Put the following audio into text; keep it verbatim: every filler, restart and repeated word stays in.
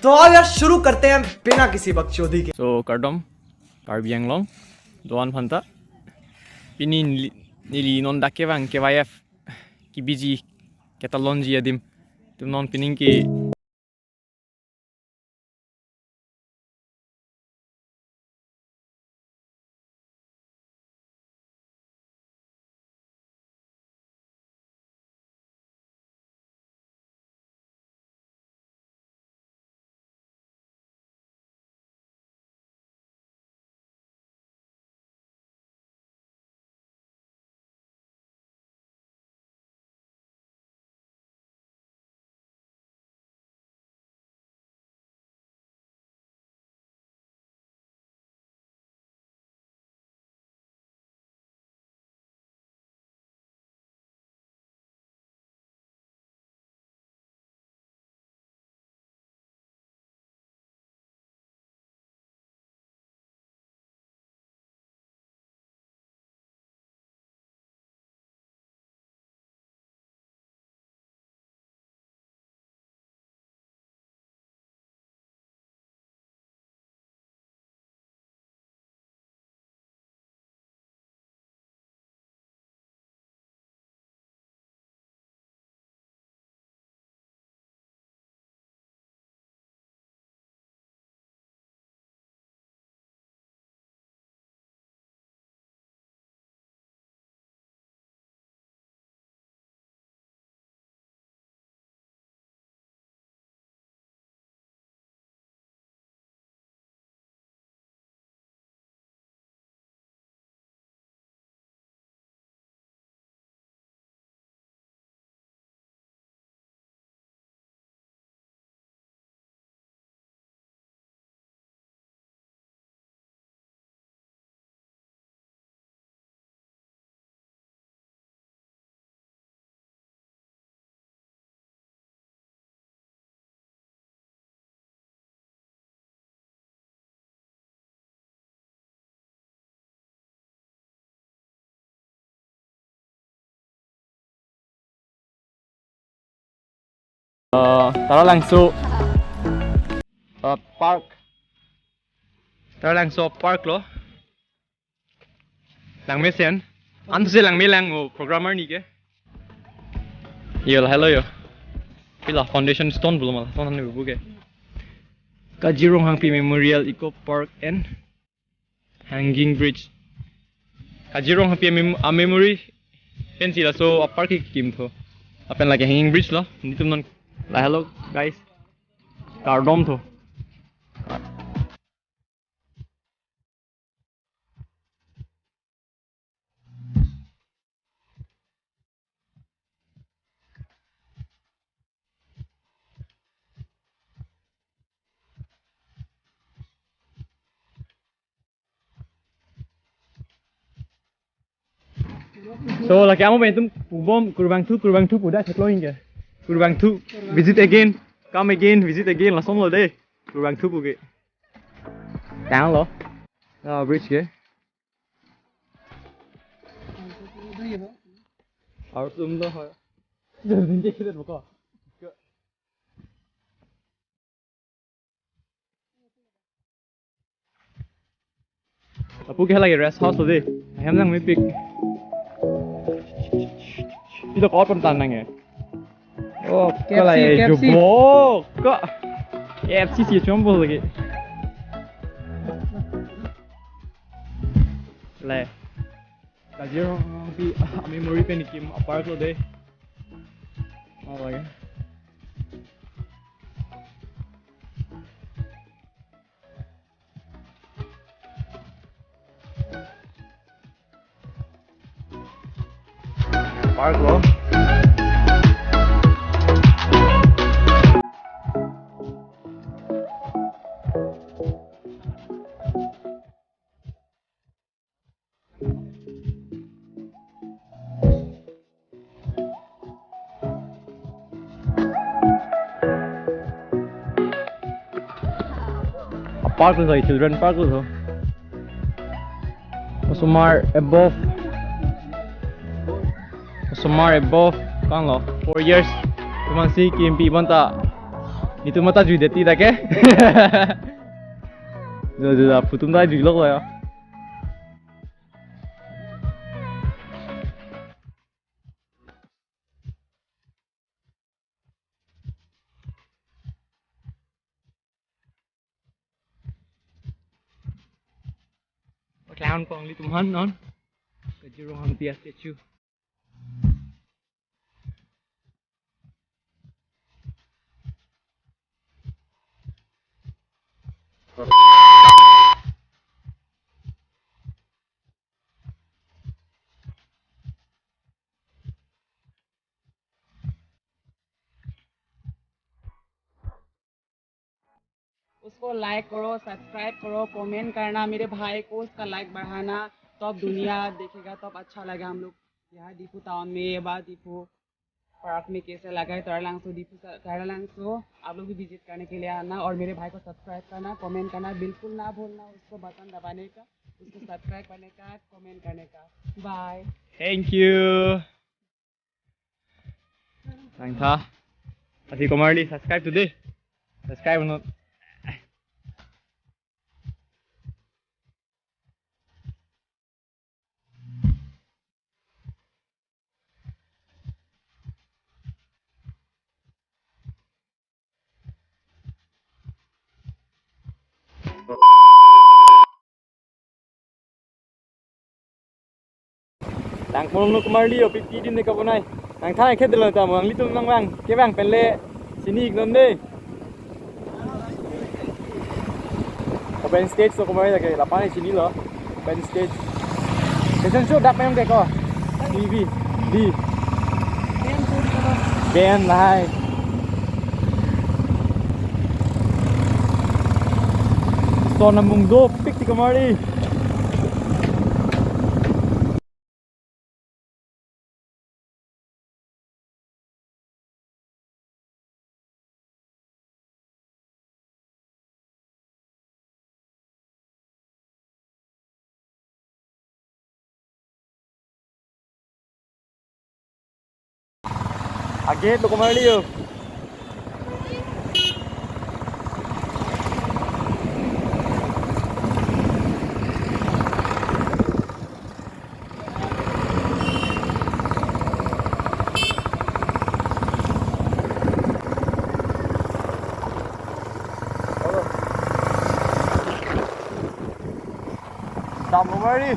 तो आओ यार, शुरू करते हैं बिना किसी बकचोदी के। So, kardom, Karbi Anglong do-an aphanta. Pini neli, neli non dak kevang K Y F kebiji, ketalonji adim. Itum non pining ke Eh, Taralangso, eh, park. Taralangso park lo. Langmesen. Ansi langme lang o programmer ni ke. Yo, hello yo. Pila foundation stone pulo ma, stone ni bu ke. Kajirong Hangpi Memorial Eco Park and Hanging Bridge. Kajirong Hangpi a mem-, a memory pensi laso a park kekim tho. Lapen lake hanging bridge lo. Netum non la hello guys. Kardom tho. So, lake amo pen itum pubom, kurvangthu, kurvangthu pu dak theklo ingke. Kurvangthu, visit again, come again, visit again, lason lo de. Kurvangthu pu ke. Tanglo. Ah, bridge ke. Aur tum to hai. Jor din ke kidat boko. Apu ke lagi rest house lo de. Ahem nang mepik. Ito ko pon tan nang ya. Oh, K F C, kala K F C. Jubok. Ko K F C si chombo lagi. Le. Kajirong Hangpi a memory pen kekim a park lo de. Oh, lagi. Park lo. Park lo, children park lo. Osomar above. Osomar above. Kanglo. Four years. Teman si kimpi banta. Netum mata jui det ti dak ke. Jo, jo, jo, phutum ta jui lok lo ya. Paklang kong ilitum aphan non. Ke Jirong Hangpi a-statue. उसको लाइक करो, सब्सक्राइब करो, कमेंट करना, मेरे भाई को उसका लाइक बढ़ाना, तब दुनिया देखेगा, तब अच्छा लगा हम लोग यहाँ दीफू टाउन में, ये बात दीफू पार्क में कैसे लगा है, तारालांगसो, दीफू सा-, तारालांगसो, आप लोग भी विजिट करने के लिए आना और मेरे भाई को सब्सक्राइब करना, कमेंट करना बिल्कुल ना भूलना, उसको बटन दबाने का, उसको सब्सक्राइब करने का, कमेंट करने का। Bye. Thank you. Langtha. Ati komarli subscribe today. Subscribe not. Langpon lo komarli o, pipi din ne kabonai. Nangthan khe delo ta mo, nanglitum nangvang, kevang pen le chini iknon de. Open stage so komarli lake, lapan chinilo. Open stage. Fashion show dak mayong ke ko. T V. Di. Band lahai. Son amung dopik ti komarli. Agate lo komarli o. Dam lo mari.